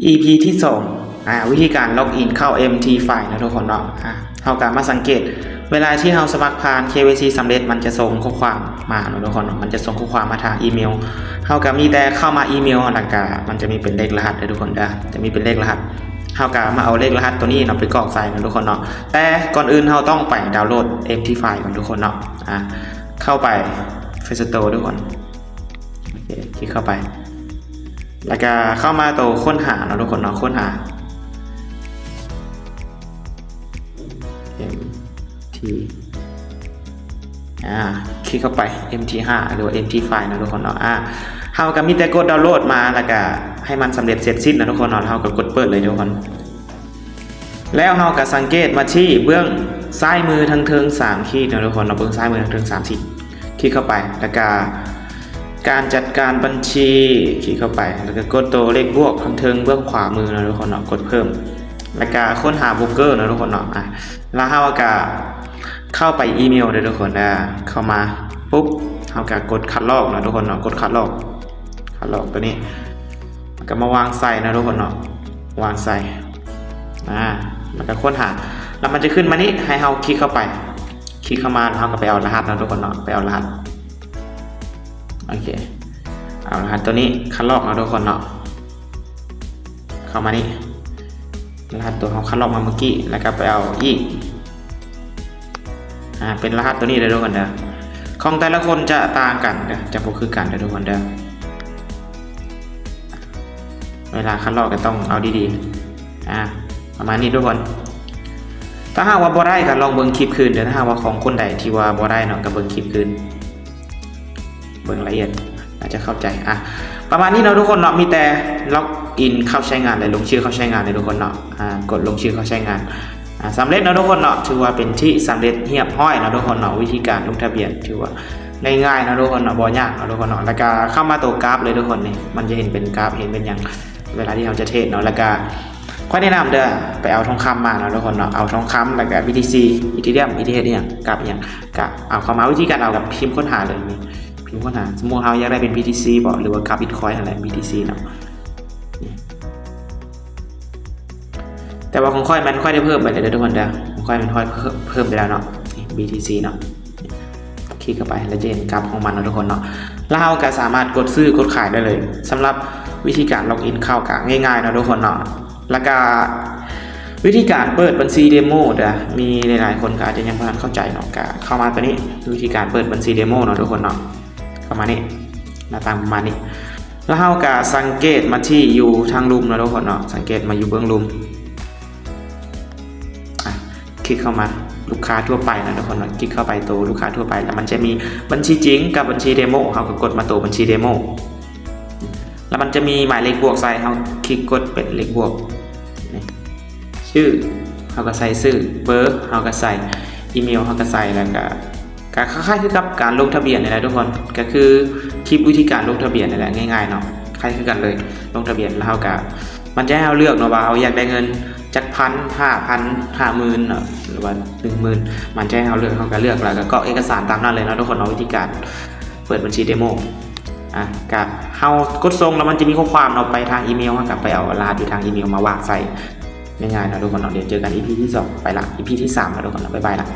ອີພີ ທີສອງ ອາ ວິທີການລັອກອິນເຂົ້າ ເອັມທີ ໄຟ ເນາະທຸກຄົນເນາະ. ອາ ເຮົາກະມາສັງເກດ ເວລາທີ່ເຮົາສະໝັກຜ່ານ ເຄວາຍຊີ ສຳເລັດ ມັນຈະສົ່ງຂໍ້ຄວາມມາເນາະທຸກຄົນເນາະ, ມັນຈະສົ່ງຂໍ້ຄວາມມາທາງອີເມວ. ເຮົາກະມີແຕ່ເຂົ້າມາອີເມວ ແລ້ວກະມັນຈະມີເປັນເລກລະຫັດເດີທຸກຄົນເດີ, ຈະມີເປັນເລກລະຫັດ. ເຮົາກະມາເອົາເລກລະຫັດໂຕນີ້ເນາະ ໄປກອກໃສ່ເນາະທຸກຄົນເນາະ. ແຕ່ກ່ອນອື່ນເຮົາຕ້ອງໄປດາວໂຫຼດ ເອັມທີ ໄຟ ກ່ອນທຸກຄົນເນາະ. ອາ ເຂົ້າໄປ Play Store ທຸກຄົນ. ໂອເຄ ຄລິກເຂົ້າໄປ ແລ້ວກະເຂົ້າມາໂຕຄົ້ນຫາເນາະທຸກຄົນເນາະ, ຄົ້ນຫາ ເອັມທີ ອາ ຄລິກເຂົ້າໄປ ເອັມທີ ຫ້າ ຫຼືວ່າ ເອັມທີ ໄຟ ເນາະທຸກຄົນເນາະ. ອາ ເຮົາກະມີແຕ່ກົດດາວໂຫຼດມາ ແລ້ວກະໃຫ້ມັນສຳເລັດເສັດສິ້ນເນາະທຸກຄົນເນາະ, ເຮົາກະກົດເປີດເລີຍທຸກຄົນ. ແລ້ວເຮົາກະສັງເກດມາທີ່ເບື້ອງຊ້າຍມືທາງເທິງສາມຂີດເນາະທຸກຄົນເນາະ, ເບື້ອງຊ້າຍມືທາງເທິງສາມຂີດ ຄລິກເຂົ້າໄປ ແລ້ວກະການຈັດການບັນຊີ ຄລິກເຂົ້າໄປ ແລ້ວກະກົດໂຕເລກບວກທາງເທິງເບື້ອງຂວາມືເນາະທຸກຄົນເນາະ, ກົດເພີ່ມ ແລ້ວກະຄົ້ນຫາໂບຣກເກີເນາະທຸກຄົນເນາະ. ອາ ແລ້ວເຮົາກະເຂົ້າໄປອີເມວເດີທຸກຄົນເດີ, ເຂົ້າມາປຸບ ເຮົາກະກົດຄັດລອກເນາະທຸກຄົນເນາະ, ກົດຄັດລອກ ຄັດລອກໂຕນີ້ ແລ້ວກະມາວາງໃສ່ເນາະທຸກຄົນເນາະ, ວາງໃສ່ ອາ ແລ້ວກະຄົ້ນຫາ ແລ້ວມັນຈະຂຶ້ນມານີ້ ໃຫ້ເຮົາຄລິກເຂົ້າໄປ ຄລິກເຂົ້າມາ ແລ້ວເຮົາກະໄປເອົາລະຫັດເນາະທຸກຄົນເນາະ, ໄປເອົາລະຫັດ. ໂອເຄ ເອົາລະຫັດໂຕນີ້ຄັດລອກເນາະທຸກຄົນເນາະ, ເຂົ້າມານີ້ ລະຫັດໂຕເຮົາຄັດລອກມາເມື່ອກີ້ ແລ້ວກະໄປເອົາອີກ. ອາ ເປັນລະຫັດໂຕນີ້ເດີທຸກຄົນເດີ, ຂອງແຕ່ລະຄົນຈະຕ່າງກັນເດີ, ຈະບໍ່ຄືກັນເດີທຸກຄົນເດີ. ເວລາຄັດລອກກະຕ້ອງເອົາດີໆ ອາ ປະມານນີ້ທຸກຄົນ. ຖ້າຫາກວ່າບໍ່ໄດ້ກະລອງເບິ່ງຄລິບຄືນເດີ, ຖ້າຫາກວ່າຂອງຄົນໃດທີ່ວ່າບໍ່ໄດ້ເນາະ ກະເບິ່ງຄລິບຄືນ ເບິ່ງລະອຽດ ອາດຈະເຂົ້າໃຈ. ອາ ປະມານນີ້ເນາະທຸກຄົນເນາະ, ມີແຕ່ລັອກອິນເຂົ້າໃຊ້ງານ ແລະ ລົງຊື່ເຂົ້າໃຊ້ງານເດີທຸກຄົນເນາະ. ອາ ກົດລົງຊື່ເຂົ້າໃຊ້ງານ. ອາ ສຳເລັດເນາະທຸກຄົນເນາະ, ຖືວ່າເປັນທີ່ສຳເລັດຮຽບຮ້ອຍເນາະທຸກຄົນເນາະ. ວິທີການລົງທະບຽນຖືວ່າງ່າຍໆເນາະທຸກຄົນເນາະ, ບໍ່ຍາກເນາະທຸກຄົນເນາະ. ແລ້ວກະເຂົ້າມາໂຕກຣາຟເລີຍທຸກຄົນ, ນີ້ມັນຈະເຫັນເປັນກຣາຟ ເຫັນເປັນຫຍັງ ເວລາທີ່ເຮົາຈະເທຣດເນາະ. ແລ້ວກະຂ້ອຍແນະນຳເດີ ໄປເອົາທອງຄຳມາເນາະທຸກຄົນເນາະ, ເອົາທອງຄຳ ແລ້ວກະ ບີ ທີ ຊີ ອີ ທີ ເຣຍມ ອີ ທີ ເອັດ ອີ່ຫຍັງ ກຣາຟອີ່ຫຍັງ ກະເອົາເຂົ້າມາ. ວິທີການເອົາກະພິມຄົ້ນຫາເລີຍ ພິມຄົ້ນຫາ, ສົມມຸດເຮົາຢາກໄດ້ເປັນ ບີ ທີ ຊີ ບໍ ຫຼືວ່າກຣາຟ ບິດຄອຍຫັ້ນແຫຼະ ບີ ທີ ຊີ ເນາະ. ແຕ່ວ່າຂອງຂ້ອຍມັນ ຂ້ອຍໄດ້ເພີ່ມໄປແລ້ວເດີທຸກຄົນເດີ, ຂອງຂ້ອຍມັນ ຂ້ອຍເພີ່ມ ເພີ່ມໄປແລ້ວເນາະ ບີ ທີ ຊີ ເນາະ. ຄລິກເຂົ້າໄປ ແລ້ວຈະເຫັນກຣາຟຂອງມັນເນາະທຸກຄົນເນາະ, ແລ້ວເຮົາກະສາມາດກົດຊື້ກົດຂາຍໄດ້ເລີຍ. ສຳລັບວິທີການລັອກອິນເຂົ້າກະງ່າຍໆເນາະທຸກຄົນເນາະ. ແລ້ວກະວິທີການເປີດບັນຊີເດໂມເດີ, ມີຫຼາຍໆຄົນກະອາດຈະຍັງບໍ່ທັນເຂົ້າໃຈເນາະ, ກະເຂົ້າມາໂຕນີ້ ວິທີການເປີດບັນຊີເດໂມເນາະທຸກຄົນເນາະ. ເຂົ້າມານີ້ ໜ້າຕາປະມານນີ້ ແລ້ວເຮົາກະສັງເກດມາທີ່ຢູ່ທາງລຸ່ມເນາະທຸກຄົນເນາະ, ສັງເກດມາຢູ່ເບື້ອງລຸ່ມ. ອາ ຄລິກເຂົ້າມາ ລູກຄ້າທົ່ວໄປເນາະທຸກຄົນເນາະ, ຄລິກເຂົ້າໄປໂຕລູກຄ້າທົ່ວໄປ ແລ້ວມັນຈະມີບັນຊີຈິງກັບບັນຊີເດໂມ, ເຮົາກະກົດມາໂຕບັນຊີເດໂມ ແລ້ວມັນຈະມີໝາຍເລກບວກໃສ່, ເຮົາຄລິກກົດເປັນເລກບວກ. ນີ້ ຊື່ ເຮົາກະໃສ່ຊື່, ເບີ ເຮົາກະໃສ່, ອີເມວ ເຮົາກະໃສ່ ແລ້ວກະ ກະຄ້າຍໆຄືກັບການລົງທະບຽນນີ້ແຫຼະທຸກຄົນ, ກະຄືຄລິບວິທີການລົງທະບຽນນີ້ແຫຼະ ງ່າຍໆເນາະ, ຄ້າຍຄືກັນເລີຍ. ລົງທະບຽນແລ້ວເຮົາກະ ມັນຈະໃຫ້ເຮົາເລືອກເນາະວ່າເຮົາຢາກໄດ້ເງິນຈັກພັນ ຫ້າພັນ ຫ້າໝື່ນເນາະ ຫຼືວ່າໜຶ່ງໝື່ນ, ມັນຈະໃຫ້ເຮົາເລືອກ, ເຮົາກະເລືອກ ແລ້ວກະກອກເອກະສານຕາມນັ້ນເລີຍເນາະທຸກຄົນເນາະ. ວິທີການເປີດບັນຊີເດໂມ ອາ ກະເຮົາກົດສົ່ງ ແລ້ວມັນຈະມີຂໍ້ຄວາມເນາະ ໄປທາງອີເມວ, ເຮົາກະໄປເອົາລະຫັດຢູ່ທາງອີເມວມາວາງໃສ່ ງ່າຍໆເນາະທຸກຄົນເນາະ. ດຽວເຈີກັນ ອີພີ ທີສອງ ໄປລະ ອີພີ ທີສາມ ເນາະທຸກຄົນເນາະ, ບາຍບາຍລະ.